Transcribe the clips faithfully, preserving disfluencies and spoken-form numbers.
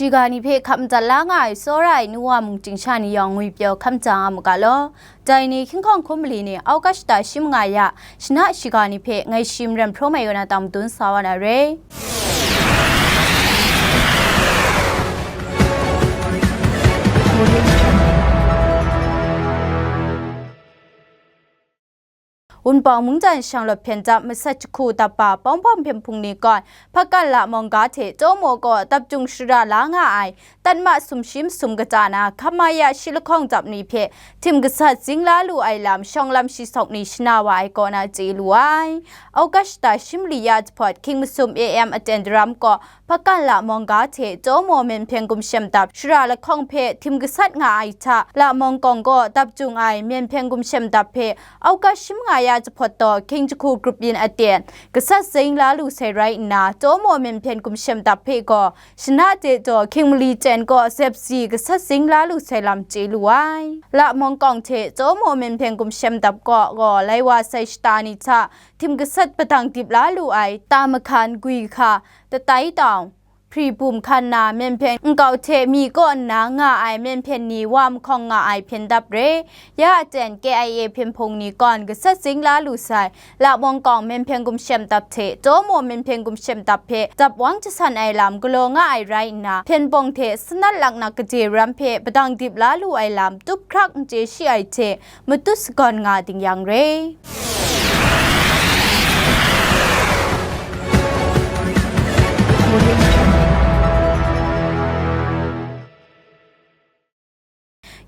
Shiga ni hpe hkap madat la nga ai tsawra ai nu wa mung ting sha ni yawng ngwipyaw hkam ja nga mu ga law. Dai ni hkying hkawng hkum mali ni August shata shi manga ya shana shiga ni hpe ngai shi maren hpraw mai kaw na tang madun sa wa na re. Wunpawng mungdan shanglawt hpyen dap masat jahku dap pa Pawng Pawng Hpyen Hpung ni kawn, Hpakan Lamawng ga hte Tawmaw kaw dap jung shara la nga ai, tatma sumshi masum kata na, hkam ma ya shi lahkawng dap ni hpe htim gasat zing la lu ai lam, shawng lam shi sawk ni shana wa ai kaw na chye lu ai. August shata shi mali ya jahpawt, hkying masum A M aten daram kaw, Hpakan Lamawng ga hte Tawmaw Myen Hpyen Gumshem Dap shara lahkawng hpe htim gasat nga ai hta, Lamawng kawng kaw dap jung ai Myen Hpyen Gumshem Dap hpe August shi manga ya jahpawt taw, hkying jahku grup yin aten gasat zing la lu sai rai nna, Tawmaw Myen Hpyen Gumshem Dap hpe gaw shana de taw, hkying mali chyen kaw zep si gasat zing la lu sai lam chye lu ai. Lamawng kawng hte Tawmaw Myen Hpyen Gumshem Dap kaw gaw lai wa sai shata ni hta, htim gasat padang dip la lu ai, ta mahkan, gwi hka, tatai tawng, hpri bum hkan na, Myen Hpyen nkau hte mi kaw nna nga ai Myen Hpyen ni wa mahkawng nga ai hpyen dap re, ya aten K I A Hpyen Hpung ni kawn gasat zing la lu sai, Lamawng kawng Myen Hpyen Gumshem Dap hte Tawmaw Myen Hpyen Gumshem Dap hpe dap wang jasan ai lam galaw nga ai rai nna, hpyen bawng hte sanat laknak gade ram hpe padang dip la lu ai lam tup hkrak n chye shi ai hte, matut sagawn nga ding yang re.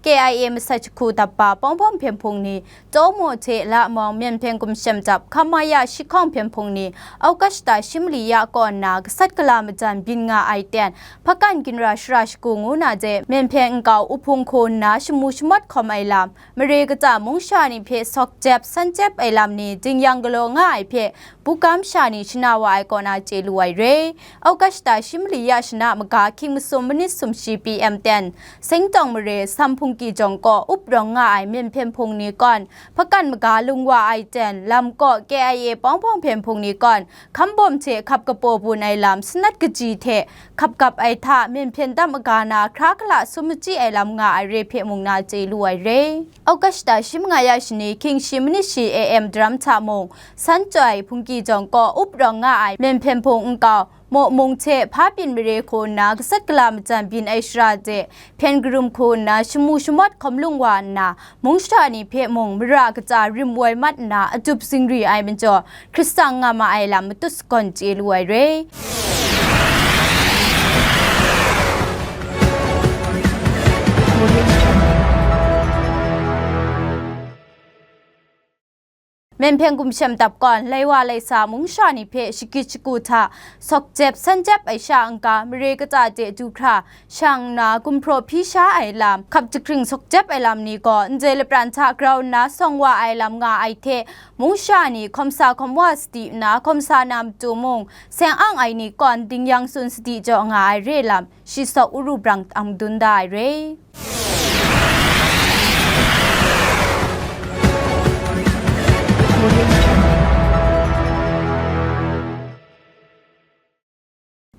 K I A masat jahku dap pa Pawng Pawng Hpyen Hpung ni, Tawmaw hte Lamawng Myen Hpyen Gumshem Dap, hkam ma ya shi hkawng Hpyen Hpung ni, August shata shi mali ya kaw nna gasat gala majan byin nga ai ten, Hpakan Ginra shara shagu ngu na de, Myen Hpyen nkau Uhpung hku nna shamu shamawt hkawm ai lam, mare kata mung sha ni hpe sawk jep san jep ai lam ni dingyang galaw nga ai hpe, bukam sha ni shana wa ai kaw na chye lu ai re. August shata shi mali ya shana maga hkying masum minit sumshi P M ten, Sengtawng mare Sam Hpungki jawng kaw up rawng nga ai Myen Hpyen Hpung ni kawn, Hpakan maga lung wa ai ten, lam kaw K I A Pawng Pawng Hpyen Hpung ni kawn, hkambawm hte hkap kapaw bun ai lam sanat kaji hte hkap kap ai hta, Myen Hpyen Dap maga na hkra hkala sum machyi ai lam nga ai re hpe mung na chye lu ai re. August shata shi manga ya shani hkying shi minit shi A M daram hta mung, San Chyoi Hpungki jawng kaw up rawng nga ai Myen Hpyen Hpung nkau, Maw Mung hte Hpa Pyin mare hku nna gasat gala majan byin ai shara de, hpyen karum hku nna shamu shamawt hkawm lung wa nna, mung sha ni hpe mung mara kata rim woi mat nna adup zingri ai majaw, hkrit tsang nga ma ai lam matut sagawn chye lu ai re. Myen Hpyen Gumshem Dap kawn, lai wa lai sa mung sha ni hpe shagit shagu hta sawk jep san jep ai sha n-ga, mare kata de du hkra, shang nna gumhpraw hpyi sha ai lam, hkap jahkring sawk jep ai lam ni gaw, ndai lapran hta grau nna sawng wa ai lam nga ai hte, mung sha ni hkawm sa hkawm wa sadi nna, hkawm sa na matu mung, seng ang ai ni kawn dingyang tsun sadi jaw nga ai re lam, shi sawk uru brang ang dun da ai re.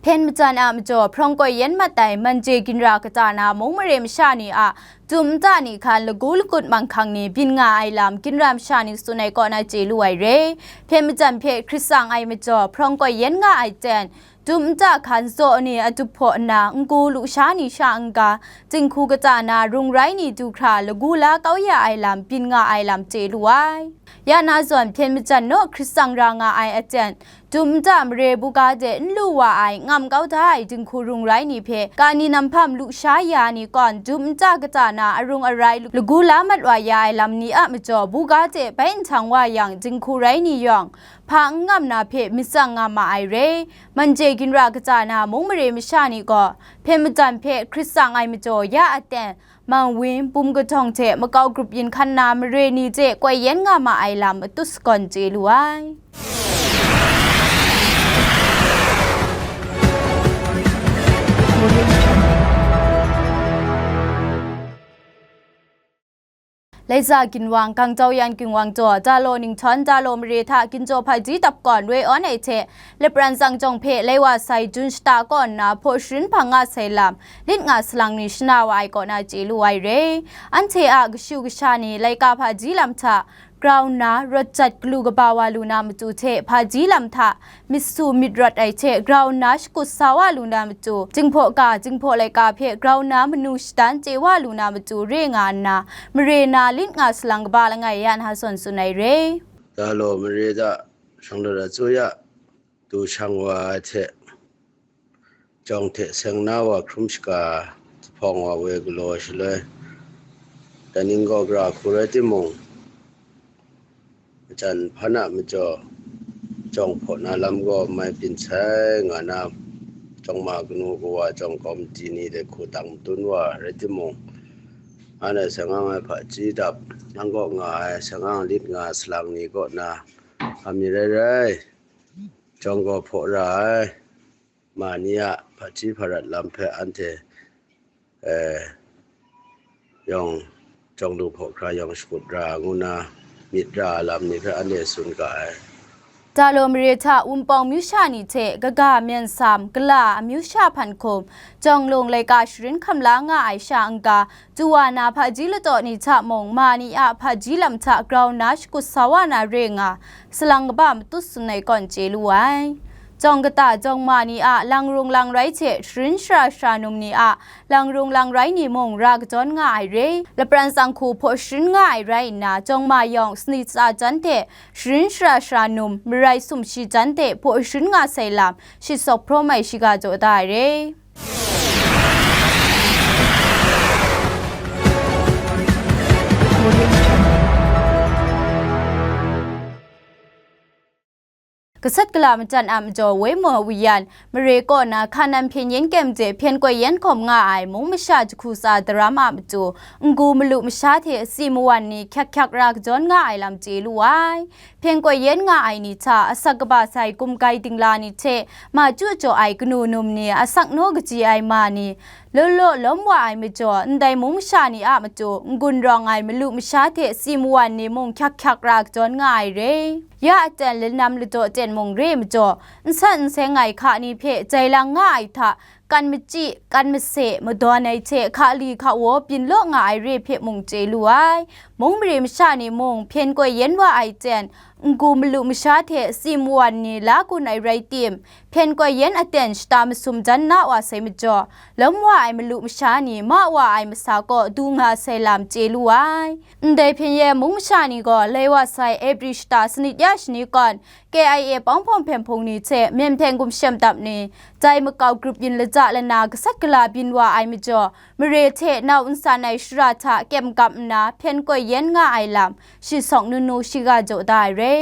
Hpyen majan a majaw hprawng koi yen mat ai Manje Ginra kata na mung mare masha ni a tum nta ni hkan lagu lagut manghkang ni byin nga ai lam Ginra masha ni tsun ai kaw na chye lu ai re. Hpyen majan hpe hkrit tsang ai majaw hprawng koi yen nga ai ten, tum nta hkan zaw ni adup hpaw nna n-gu lusha ni sha n-ga, jinghku kata na rung rai ni du hkra lagu la kau ya ai lam byin nga ai lam chye lu ai. Ya na zawn hpyen majan naw hkrit tsang ra nga ai aten, tum nta mare buga de n lu wa ai ngam kau da ai jinghku rung rai ni hpe, kani namhpam lusha ya ni kawn tum nta kata na arung arai lagu la mat wa ya ai lam ni a majaw buga de bai nhtang wa yang jinghku rai ni yawng, hpa n ngam na hpe myit tsang nga ma ai re. Manje Ginra kata na mung mare masha ni gaw, hpyen majan hpe hkrit tsang ai majaw ya aten, Mang Win, Bum Kahtawng hte makau grup yin hkan na mare ni hte koi yen nga ma ai lam matut sagawn chye lu ai. Eza ginwang, Gangtau yan ginwang jaw, Dalaw Ninghthawn, Dalaw mare hta ginjaw hpaji dap gawn woi awn ai hte, lapran tsang jawng hpe lai wa sai Jun shata kaw nna hpaw sharin hpang nga sai lam, lit nga salang ni shana wa ai kaw na chye lu ai re. Anhte a kashu kasha ni laika hpaji lam hta grau nna, rawt jat galu kaba wa lu na matu hte, hpaji lam hta myit su myit rawt ai hte grau nna shakut sa wa lu na matu, Jinghpaw ga, Jinghpaw laika hpe grau nna manu shadan chye wa lu na matu re nga nna, mare na lit nga salang kaba langai ya nhpa zawn tsun ai re. Dalaw mare hta Shawng Lat Atsui a du shang wa ai hte, jawng hte seng na wa hkrum shaga, zuphpawng wa woi galaw shaloi, daning gaw gara hku rai timung, majan hpan a majaw, jawng hpaw na lam gaw mai byin sai nga na, jawng ma kanu kawa jawng kawmti ni de hku dang matun wa rai timung, anhte seng ang ai hpaji dap, nang kaw nga ai seng ang lit nga salang ni kaw na, a mi rai rai, jawng gaw hpaw ra ai ma ni a hpaji hparat lam hpe anhte, eh, yawng jawng lu hpaw hkra yawng shakut ra ngu na myit ra ai lam ni hpe anhte tsun ga ai. Dalaw mare hta Wunpawng amyu sha ni hte kaga, myen sam, kala, amyu sha hpan hkum, jawng lung laika sharin hkam la nga ai sha n-ga, du wa na hpaji lataw ni hta mung, ma ni a hpaji lam hta grau nna shakut sa wa na re nga, salang kaba matut tsun ai kaw n chye lu ai. Jawng kata jawng ma ni a lang rung lang rai hte sharin shara shara num ni a lang rung lang rai ni mung ra kadawn nga ai re. Lapran tsang hku hpaw sharin nga ai rai nna, jawng ma yawng sanit tsa jan hte sharin shara shara num, marai sumshi jan hte hpaw sharin nga sai lam, shitsawk hprawm ai shiga jaw da ai re. Gasat gala machyan a majaw Woi Maw Wi Yan, mare kaw na Hkanan Hpyen Yen Kyem hte Hpyen Koi Yen hkawm nga ai mung masha jahku tsa daram a matu, n-gu malu masha hte tsi mawan ni hkyak hkyak ra kadawn nga ai lam chye lu ai. Hpyen Koi Yen nga ai ni hta asak kaba sai gumkai dingla ni hte machyu jaw ai kanu num ni, asak naw kaji ai ma ni, law law lawm wa ai majaw, ndai mung masha ni a matu n-gun rawng ai malu masha hte tsi mawan ni mung hkyak hkyak ra kadawn nga ai re. Ya aten lanam ladaw ten mung re majaw, n san n seng ai hka ni hpe jai lang nga ai hta, kan machyi, kan mase, madawn ai hte hkali hkawaw byin law nga ai re hpe mung chye lu ai. Mung mare masha ni mung hpyen koi yen wa ai ten, n-gu malu masha hte tsi mawan ni la gun ai rai tim, hpyen koi yen aten shata masum jan na wa sai majaw, lawm wa ai malu masha ni ma wa ai masa kaw du nga sai lam chye lu ai. Ndai hpyen yen mung masha ni gaw lai wa sai April shata sanit ya shani kawn, K I A pawng hpawng hpyen hpung ni hte Myen Hpyen Gumshem dap ni, dai makau grup yin lata lana gasat gala byin wa ai majaw, mare hte nau nsan ai shara hta kyem gap nna hpyen koi yen nga ai lam, shi sawng nunu shiga jaw da ai re.